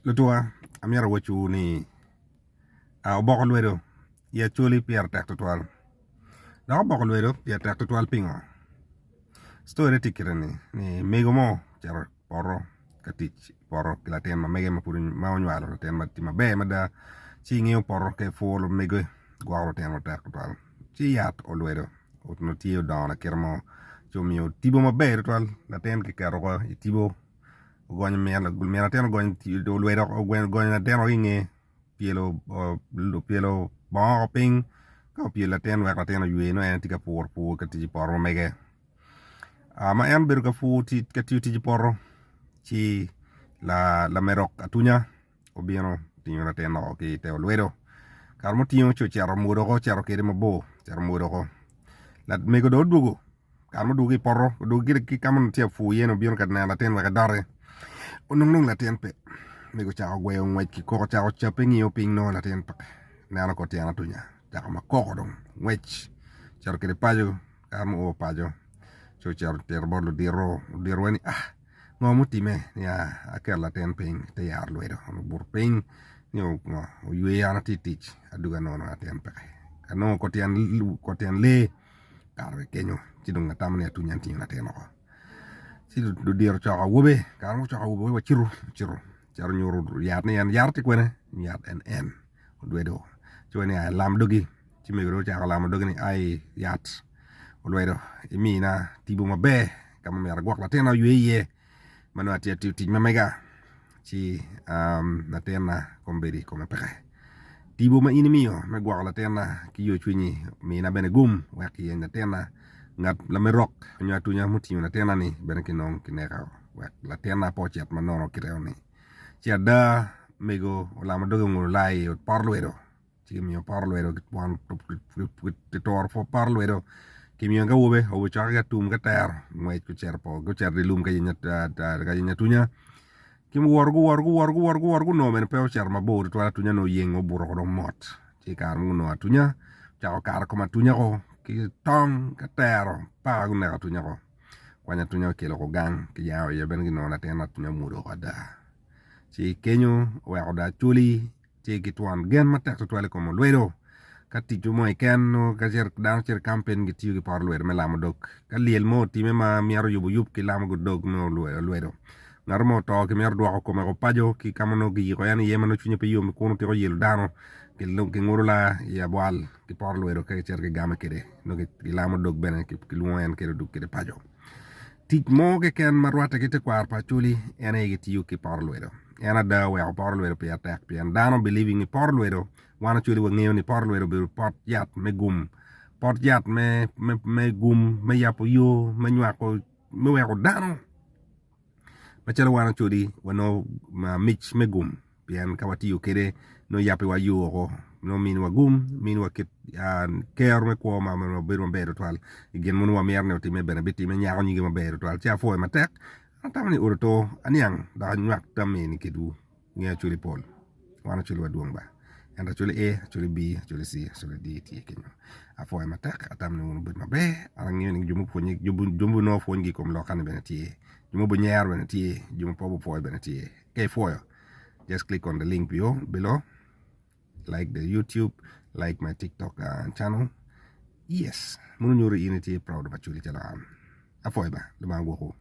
Lutuwa, amyero awacciwu ni oboko lwedo i Acholi pire tek tutwal dok oboko lwedo pire tek tutwal pingo? Ctori tye kite ni ni mego mo ocito i poto ka tic i poto ki latin ma mege ma pud ma onywalo latin ma tye maber mada ci ingeyo poto ka ipuro mege gwoko lutino tek tutwal ci yat olwedo onongo tye odongo lakite mo ci omiyo tipo maber tutwal latin kiketo woko i tipo. ogonyo min latin olwedo ogonyo latin woko inge opyelo bongo woko piny ka opyelo latin wek latin oywe nongo en tye ka puro pur ka tic i poto ma mege ma en obedo ka pur ka tiyo tic i poto ci lamerok atunya obino otingo latin woko ki ite olwedo kare ma otingo ci ocito omwodo woko ocito kwede mabor ocito omwodo woko lamego dong odwogo Kare ma odwogo ki i poto, odwogo gire ki ka ma onongo tye ka pur iye-ni obino ka neno latin wek edoti. Onongo dong latin pe. Mego ocako gweyo ngwec ki koko ocako cabbe ngiyo piny nongo latin peke. Neno kor tyen atunya ocako ma koko dong ngwec ocito kwede paco. Kare ma oo paco ci ocito otito bot ludito, ludito weng ni ah ngo mutimme ni ah aketo latin piny ite yaro lwedo obuto piny ni ngo oywe an atye i tic adwogo anongo latin peke anongo kor tyen lee. Okato ki kenyo ci dong atamo ni atunya atingo latin woko ci ludito ocoko awobe kare ma gucoko awobe wek wacitu ocito ocito onyuto yat ni en yat tye kwene yat en en odwedo ci waco ni aya lam dogi ci mego dong ocako lamo doge ni ai yat olwedo imina tipo maber ka ma myero agwok latina oywe iye. ma nongo atye ka tiyo tic ma mega ci latinna kombeddi kome peke tipo ma in imiyo me gwoko latinna ki yo cwinyi omina bene gum wek kiyeny latinna ngat lamerok nyo atunya mutingo latinna ni bene kinong kineko wek latinna pe ocit ma nono kite eni ci ada mego olamo doge ongolo lai i poto lwedo. ci kimiyo poto lwedo kituro poto lwedo kimiyo ki awobe awobe ocokke ki atum ki atero ngwec gucito gucito i dye lum ka yenyo atunya ki guwoto guwoto guwoto guwoto guwoto gunongo bene pe ocito mabor tutwal atunya onongo oyengo obuto woko dong mot ci i kare ma gunongo atunya ocako kato i kom atunya woko ki tong ki atero paka guneko atunya woko okwanyo atunya okelo woko gang ki yango iye bene ginongo latin atunya omwodo woko ada ci kenyo oweko dong Acholi tye ki twon gen matek tutwal i kom olwedo ka tic mo keken nongo ka dano cito i kampen gitiyo ki pot olwedo me lamo dog ka lyel mo otime ma mito yubo yub ki lamo dog me olwedo ngat mo oto ki mito dwoko kome woko paco ki ka ma nongo kiyiko en iye ma nongo cwinye pe yom kun otyeko yelo dano kingudo laa i abwal ki pot olwedo ka gicito gigame kwede nongo gilamo dog bene kilwongo en kwede odug kwede paco. Tic mo keken ma rwatte ki tekwaro pa Acholi en aye gitiyo ki poto lwedo. En ada oweko poto lwedo pire tek pien dano believing ni poto lwedo wan Acholi wangeyo ni poto lwedo obedo pot yat me gum pot yat me me gum me yabo yo me nywako me weko dano macalo wan Acholi wanongo mic me gum. Pien ka watiyo kwede, nongo yabbiwa yo woko, nongo miniwa gum, miniwa kit kero me kwo ma bedo maber tutwal. I gin ma nongo wamito ni otimme bene bitimme, nyako nyige maber tutwal. Ci apwoyo matek, atamo ni ot oto aniang dok anywak tammi ni kitwu nge Acholi pol. Wan Acholi wadwong ba. Ento Acholi A, Acholi B, Acholi C, Acholi D tye kenyo. Apwoyo matek, atamo ni wun wubed maber. An angeyo ni jo mupwonye, jo munongo pwonygi i kom lokka-ni bene tye, jo mubinyero bene tye, jo ma pe obipwoyo bene tye. Ka ipwoyo, just click on the link below, below like the YouTube, like my TikTok uh, channel. Yes, muno nyuto in itye proud of Acholi calo an. Apwoyo ba, Lubanga gwokwu.